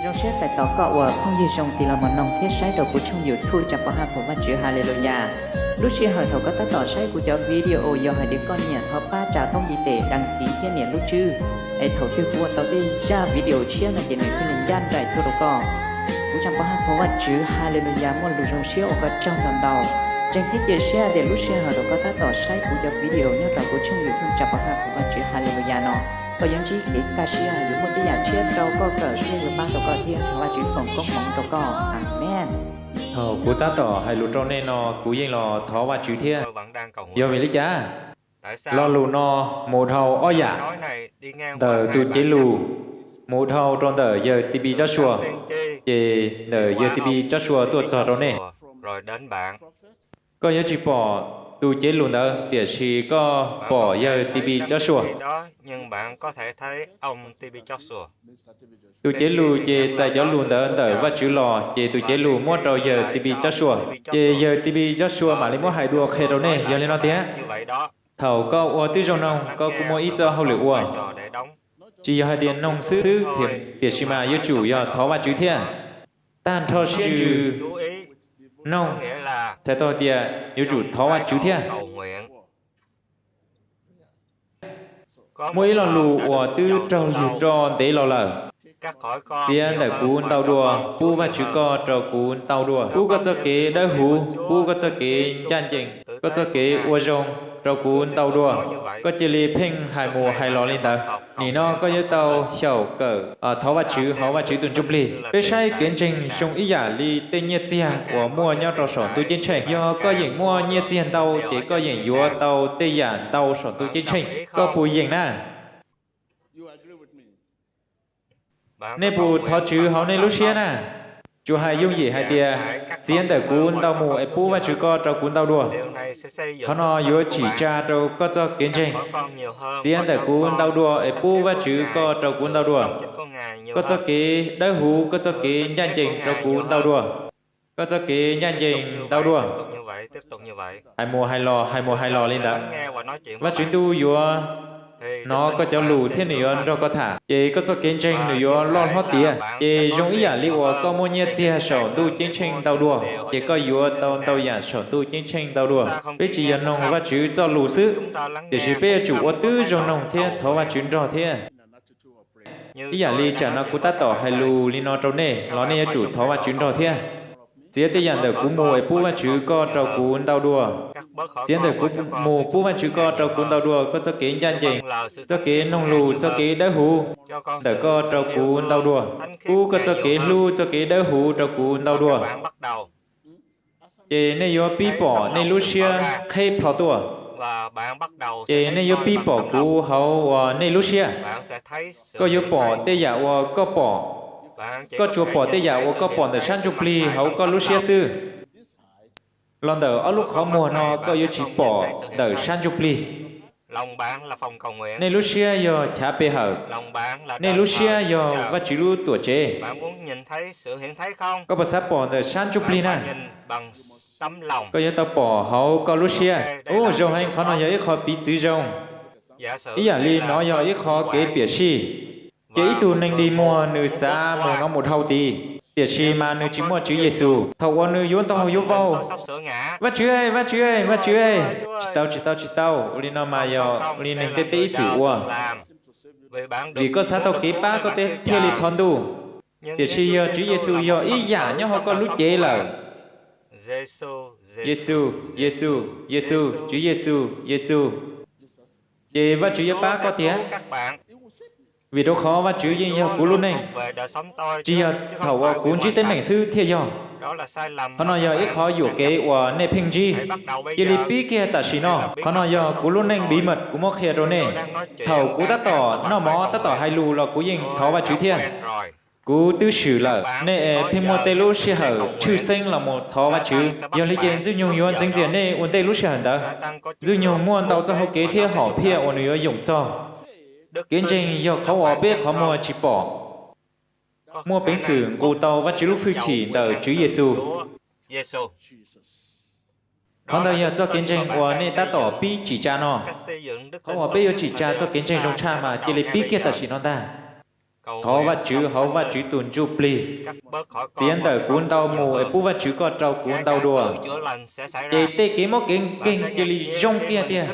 Zoo siab txais tos koj ua phooj ywg zoo tig los mus noog thiab saib rau kuv tshooj YouTube Tsa Pov Haj Phoom Vajtswv Haleluya. Lub sij hawm thaum koj tab tom saib kuv cov video, yog hais tias koj nyiam thov pab tsa toob ntiv tes, đăng ký thiab nias lub tswb, es thaum twg kuv ua tau tej zaj video tshiab no ces nws thiaj li ncaj nraim tuaj rau koj. Kuv Tsa Pov Haj Phoom Vajtswv Haleluya muaj lus zoo siab ua koj tsaug ntau ntau. Ntseeg thiab cia siab tias lub sij hawm thaum koj tab tom saib kuv cov video nyob rau kuv tshooj YouTube Tsa Pov Haj Phoom Vajtswv Haleluya no, koj yuav ntsib kev kaj siab, yuav muaj tej yam tshiab rau koj kawm thiab yuav pab tau koj thiab. Thov Vajtswv foom koob hmoov rau koj. Amees. Thaum kuv tab tom hais lus rau nej no kuv yeej los thov Vajtswv thiab. Yog vim li cas? Lo lus no mus dhau ob yam, ntawm tus cev lus mus dhau rau ntawm yawg T B Joshua, ces ntawm yawg T B Joshua tuaj txog rau nej. Koj yuav tsis pom tus cev lus ntawd tiam sis koj pom yawg T B Joshua. Tus cev lus ces txais cov lus ntawd ntawm Vajtswv los ces tus cev lus muab rau yawg T B Joshua, ces yawg T B Joshua mam li muab hais dua qhia rau nej. Yog li no tiag, thaum koj ua tib zoo noog koj kuj muaj ib txoj hauj lwm ua, tsis yog hais tias noog xwb xwb, tiam sis mas yuav tsum yog thov Vajtswv thiab. Tag nrho sib ntsws noog txhais tau tias yuav tsum thov Vajtswv thiab. Muaj ib lo lus uas twb raug yug roj ntev los lawm: Txiav ntawm kuv ntau dua, pub Vajtswv koj rau kuv ntau dua. Pub koj txoj kev dawb huv, pub koj txoj kev ncaj ncees, koj txoj kev ua zoo rau kuv ntau dua. Koj cia li pheej hais mus hais los li ntawd. Nim no koj yuav tau xyaum kawm thov Vajtswv hauv Vajtswv tus ntsuj plig. Peb saib kev ntseeg zoo ib yam li tej nyiaj txiag uas muaj nyob rau saum ntuj ceeb tsheej. Yog koj yeem muaj nyiaj txiag ntau ces koj yeem yuav tau tej yam ntau saum ntuj ceeb tsheej. Koj puas yeem na? Nej puas thov Tswv hauv nej lub siab na? Tsuas hais yooj yim hais tias, Txiav ntawm kuv ntau mus es pub Vajtswv koj rau kuv ntau dua. Qhov no yuav tsim tsa rau koj txoj kev ntseeg. Txiav ntawm kuv ntau dua es pub Vajtswv koj rau kuv ntau dua. Koj txoj kev dawb huv, koj txoj kev ncaj ncees rau kuv ntau dua. Koj txoj kev ncaj ncees ntau dua. Hais mus hais los, hais mus hais los li ntawd, Vajtswv ntuj yuav hnov koj cov lus thiab nws yuav nrog koj tham, ces koj txoj kev ntseeg nws yuav loj hlob tiav. Ces zoo ib yam li uas koj muaj nyiaj txiag saum ntuj ceeb tsheej ntau dua, ces koj yuav tau ntau yam saum ntuj ceeb tsheej ntau dua. Peb tsis yog noog Vajtswv txoj lus xwb, tiam sis peb yuav tsum ua tib zoo noog thiab thov Vajtswv nrog thiab. Ib yam li tsam no kuv tab tom hais lus li no rau nej los nej yuav tsum thov Vajtswv nrog thiab. Txiav tej yam ntawm kuv mus es pub Vajtswv koj rau kuv ntau dua. Txiav ntawm kuv mus pub Vajtswv koj rau kuv ntau dua, koj txoj kev ncaj ncees, txoj kev noog lus, txoj kev dawb huv ntawm koj rau kuv ntau dua. Pub koj txoj kev hlub, txoj kev dawb huv rau kuv ntau dua. Ces nej yuav pib pom nej lub siab qheb plho tuaj. Ces nej yuav pib pom kuv hauv uas nej lub siab. Koj yuav pom tej yam uas koj pom. Koj tsuas pom tej yam uas koj pom ntawm sab ntsuj plig hauv koj lub siab xwb. Los ntawm ob lub qhov muag no koj yuav tsis pom ntawm sab ntsuj plig. Nej lub siab yog chav pe hawm. Nej lub siab yog Vajtswv lub tuam tsev. Koj puas xav pom ntawm sab ntsuj plig na? Koj yuav tau pom hauv koj lub siab. Ub, zoo heev, qhov no yog ib qho piv txwv zoo. Ib yam li nov yog ib qho kev piam sij. Ces ib tug neeg dig muag nws xav mus nov mus dhau tid, tiam sis mas nws tsis muaj Tswv Yexus. Thaum uas nws yuav ntaug yuav vau, Vajtswv, Vajtswv, Vajtswv, tsis tau, tsis tau, tsis tau. Ua li no mas yog ua li neeg tej teb ib txwm ua. Vim koj xav tau kev pab koj thiaj li thov ntuj. Tiam sis yog Tswv Yexus yog ib yam nyob hauv koj lub cev lawm. Yexus, Yexus, Yexus, Tswv Yexus, Yexus. Ces Vajtswv yuav pab koj tiag. Vim rau qhov Vajtswv yeej yog kuv lub neej, tsis yog thaum uas kuv ntsib teeb meem xwb thiaj yog. Qhov no yog ib qho yuam kev uas nej pheej ntsib. Cia li pib kiag tam sim no. Qhov no yog kuv lub neej bí mật kuv muab qhia rau nej. Thaum kuv tab tom noj mov tab tom hais lus los kuv yeej thov Vajtswv thiab. Kuv twb swm lawm, nej pheej muaj tej lub sij hawm tshwj xeeb los mus thov Vajtswv. Yog li ces Ntxwg Nyoog yuav ntxeev ntxias nej ua ntej lub sij hawm ntawd. Ntxwg Nyoog muaj ntau txoj hau kev thiab hom phiaj uas nws yuav yoom txog. Kev ntseeg yog qhov uas peb qhov muag tsis pom. Muaj peev xwm nqus tau Vajtswv lub hwj chim ntawm Tswv Yexus. Qhov ntawd yog txoj kev ntseeg uas nej tab tom pib tsim tsa no. Qhov uas peb yuav tsim tsa txoj kev ntseeg zoo tshaj mas cia li pib kiag tam sim no ntag. Thov Vajtswv hauv Vajtswv tus ntsuj plig. Txiav ntawm kuv ntau mus es pub Vajtswv koj rau kuv ntau dua. Ces tej kev mob kev nkeeg cia li zoo kiag tiag.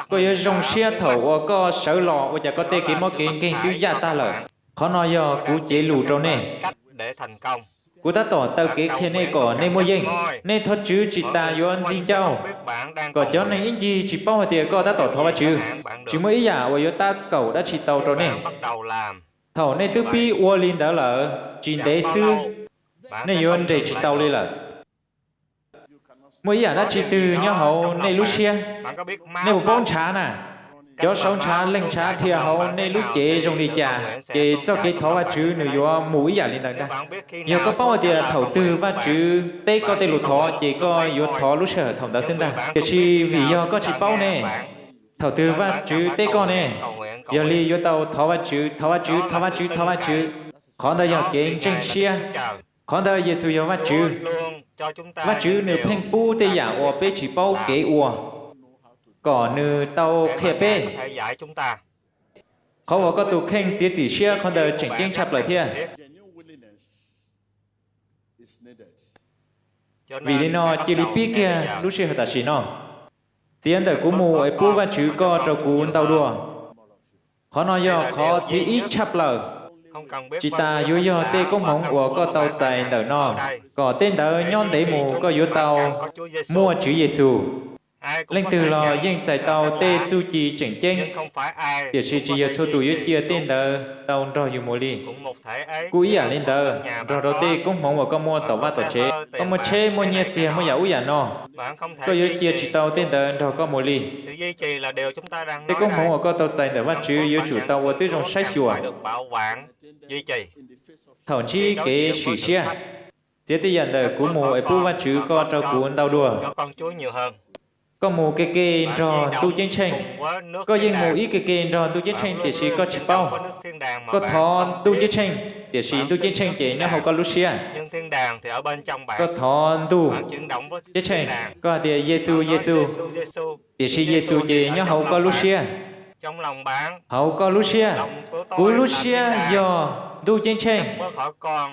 Koj yuav zoo siab thaum uas koj sawv los ua cas koj tej kev mob kev nkeeg twb yaj tag lawm. Qhov no yog kuv cev lus rau nej. Kuv tab tom taw kev qhia nej kom nej muaj yeej. Nej thov Tswv tsis tas yuav ntxig ncauj, kom cov neeg ib ncig tsis paub hais tias koj tab tom thov Vajtswv. Tsis muaj ib yam uas yuav tab kaum dab tsi tau rau nej. Thaum nej twb pib ua li ntawd lawm, tsis ntev xwb nej yuav nres tsis tau li lawm. Muaj ib yam dab tsi twg nyob hauv nej lub siab? Nej puas paub ntshav na? Cov sauv ntshav leej ntshav dhia hauv nej lub cev zoo li cas, ces txoj kev thov Vajtswv nws yuav mus ib yam li ntawd ntag. Yog koj paub hais tias thaum twg Vajtswv teb koj tej lus thov, ces koj yuav thov lub sij hawm thaum ntawd xwb ntag. Tiam sis vim yog koj tsis paub ne, thaum twg Vajtswv teb koj ne, yog li yuav tau thov Vajtswv, thov Vajtswv, thov Vajtswv, thov Vajtswv. Qhov ntawd yog kev ntseeg siab. Qhov ntawd Yexus yog Vajtswv. Vajtswv nws pheej pub tej yam uas peb tsis paub kev ua, kom nws tau qhia peb. Qhov uas koj tus kheej txiav txim siab, qhov ntawd tseem ceeb tshaj plaws thiab. Vim li no cia li pib kiag lub sij hawm tam sim no. Txiav ntawm kuv mus es pub Vajtswv koj rau kuv ntau dua. Qhov no yog qhov thib ib tshaj plaws. Tsis tas yuav yog tej koob hmoov uas koj tau txais ntawm no, kom tej ntawd nyob ntev mus koj yuav tau muaj Tswv Yexus. Leej twg los yeej txais tau tej txuj ci tseem ceeb, tiam sis tsis yog txhua tus yuav cia tej ntawd tau nrog yus mus li. Kuj ib yam li ntawd, nrog rau tej koob hmoov uas koj muaj tom vaj tom tsev, koj muaj tsheb, muaj nyiaj txiag, muaj yam ub yam no, koj yuav cia tsis tau tej ntawd nrog koj mus li. Tej koob hmoov uas koj tau txais ntawm Vajtswv yuav tsum tau ua tib zoo saib xyuas thaum ntsib kev sim siab. Txiav tej yam ntawm kuv mus es pub Vajtswv koj rau kuv ntau dua. Koj mus ke ke nrog ntuj ceeb tsheej. Koj yeej mus ib ke ke nrog ntuj ceeb tsheej tiam sis koj tsis paub. Koj thov ntuj ceeb tsheej, tiam sis ntuj ceeb tsheej ces nyob hauv koj lub siab. Koj thov ntuj ceeb tsheej, koj hais tias Yexus, Yexus, tiam sis Yexus ces nyob hauv koj lub siab. Hauv koj lub siab. Kuv lub siab yog ntuj ceeb tsheej.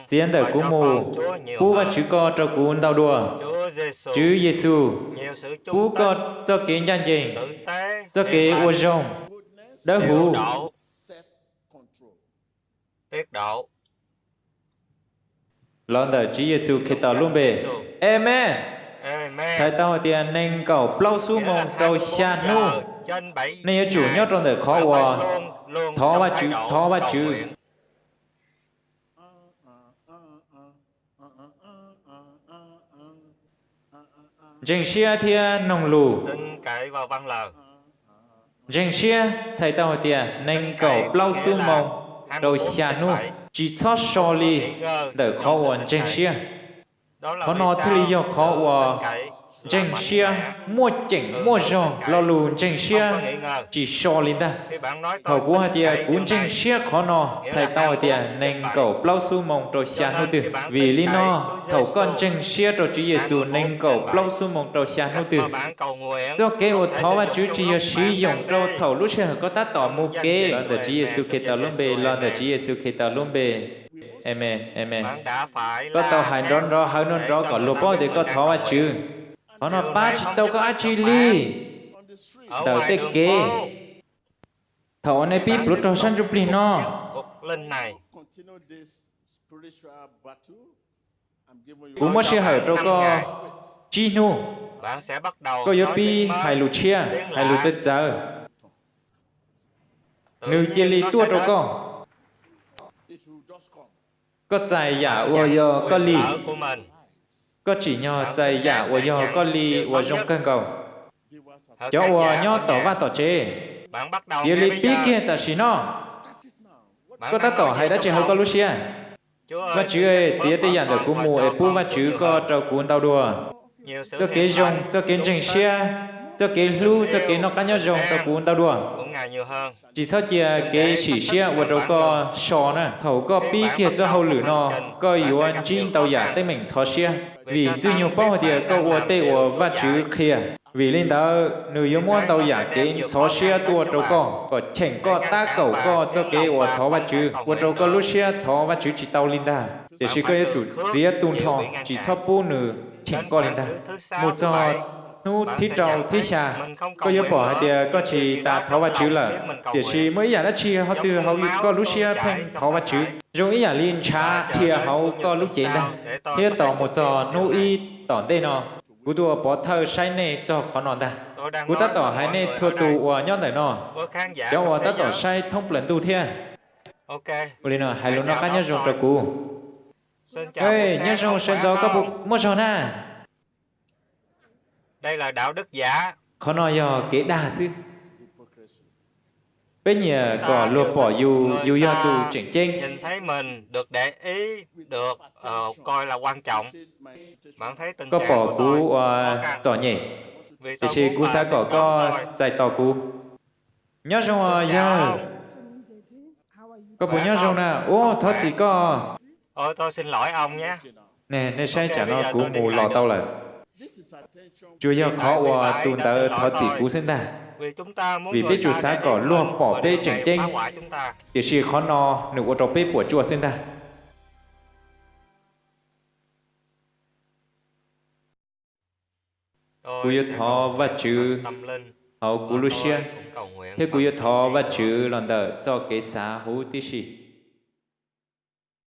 Txiav ntawm kuv mus, pub Vajtswv koj rau kuv ntau dua. Tswv Yexus, pub koj txoj kev ncaj ncees, txoj kev ua zoo, dawb huv. Los ntawm Tswv Yexus Khetos lub npe, Amees. Txhais tau hais tias nees nkaum plaub xuab moos rau xya hnub, nej yuav tsum nyob rau ntawm qhov uas thov Vajtswv, thov Vajtswv. Ntseeg siab thiab noog lus. Ntseeg siab txhais tau hais tias nees nkaum plaub xuab moos rau xya hnub, tsis txhob so li ntawm qhov uas ntseeg siab. Qhov no thiaj li yog qhov uas ntseeg siab muaj ceem muaj zog. Lo lus ntseeg siab tsis so li ntag. Thaum kuv hais tias kuv ntseeg siab qhov no, txhais tau hais tias nees nkaum plaub xuab moos rau xya hnub twg. Vim li no, thaum koj ntseeg siab rau Tswv Yexus nees nkaum plaub xuab moos rau xya hnub twg, txoj kev uas thov Vajtswv tsis yog siv yoos rau thaum lub sij hawm koj tab tom mus kev. Los ntawm Tswv Yexus Khetos lub npe, los ntawm Tswv Yexus Khetos lub npe. Amees, amees. Koj tau hais nrov nrov hawv nrov nrov kom luag paub tias koj thov Vajtswv. Qhov no pab tsis tau koj dab tsi li ntawm tej kev. Thaum uas nej pib pluav rog sab ntsuj plig no, kuv muab sij hawm rau koj tsib hnub. Koj yuav pib hais lus tshiab, hais lus txawv txawv, nws cia li tuaj rau koj. Koj txais yam uas yog koj li, koj tsim nyog txais yam uas yog koj li uas zoo kawg nkaus. Cov uas nyob tom vaj tom tsev, cia li pib kiag tam sim no. Koj tab tom hais dab tsi hauv koj lub siab? Vajtswv, txiav tej yam ntawm kuv mus es pub Vajtswv koj rau kuv ntau dua. Txoj kev zoo, txoj kev ntseeg siab, txoj kev hlub, txoj kev noj qab nyob zoo rau kuv ntau dua. Tsis txhob cia kev sim siab ua rau koj so na. Thaum koj pib kiag txoj hauj lwm no, koj yuav ntsib ntau yam teeb meem ntxhov siab, vim Ntxwg Nyoog paub hais tias koj ua tej uas Vajtswv qhia. Vim li ntawd, nws yuav muab ntau yam kev ntxhov siab tuaj rau koj kom cheem koj tab kaum koj txoj kev uas thov Vajtswv, ua rau koj lub siab thov Vajtswv tsis tau li ntag. Tiam sis koj yuav tsum txiav tu nrho, tsis txhob pub nws cheem koj li ntag. Mus txog hnub thib rau thib xya, koj yuav pom hais tias koj tsis tas thov Vajtswv lawm. Tiam sis muaj ib yam dab tsi qhov twg hauv koj lub siab pheej thov Vajtswv, zoo ib yam li ntshav dhia hauv koj lub cev ntag, thiab tos mus txog hnub ib tom ntej no, kuv tuaj pov thawj saib nej txog qhov no ntag. Kuv tab tom hais nej txhua tus uas nyob ntawm no, cov uas tab tom saib thoob plaws ntuj thiab. Ua li no, hais lus noj qab nyob zoo rau kuv. Nyob zoo, sawv ntxov koj puas muaj zog na? Qhov no yog kev dag xwb. Peb nyiam kom luag pom yus, yus yog tus tseem ceeb. Koj pom kuv ua txom nyem, tiam sis kuv xav kom koj txais tos kuv. Nyob zoo yawg, koj puas nyob zoo na? Ub, thov txim koj. Nej saib tsam no kuv mus los tau lawm. Tsuas yog qhov uas tus ntawd thov txim kuv xwb ntag, vim peb tsuas xav kom luag pom peb tseem ceeb, tiam sis qhov no nws ua rau peb puas tsuaj xwb ntag. Kuv yuav thov Vajtswv hauv kuv lub siab, thiab kuv yuav thov Vajtswv los ntawm txoj kev xav huv tib si.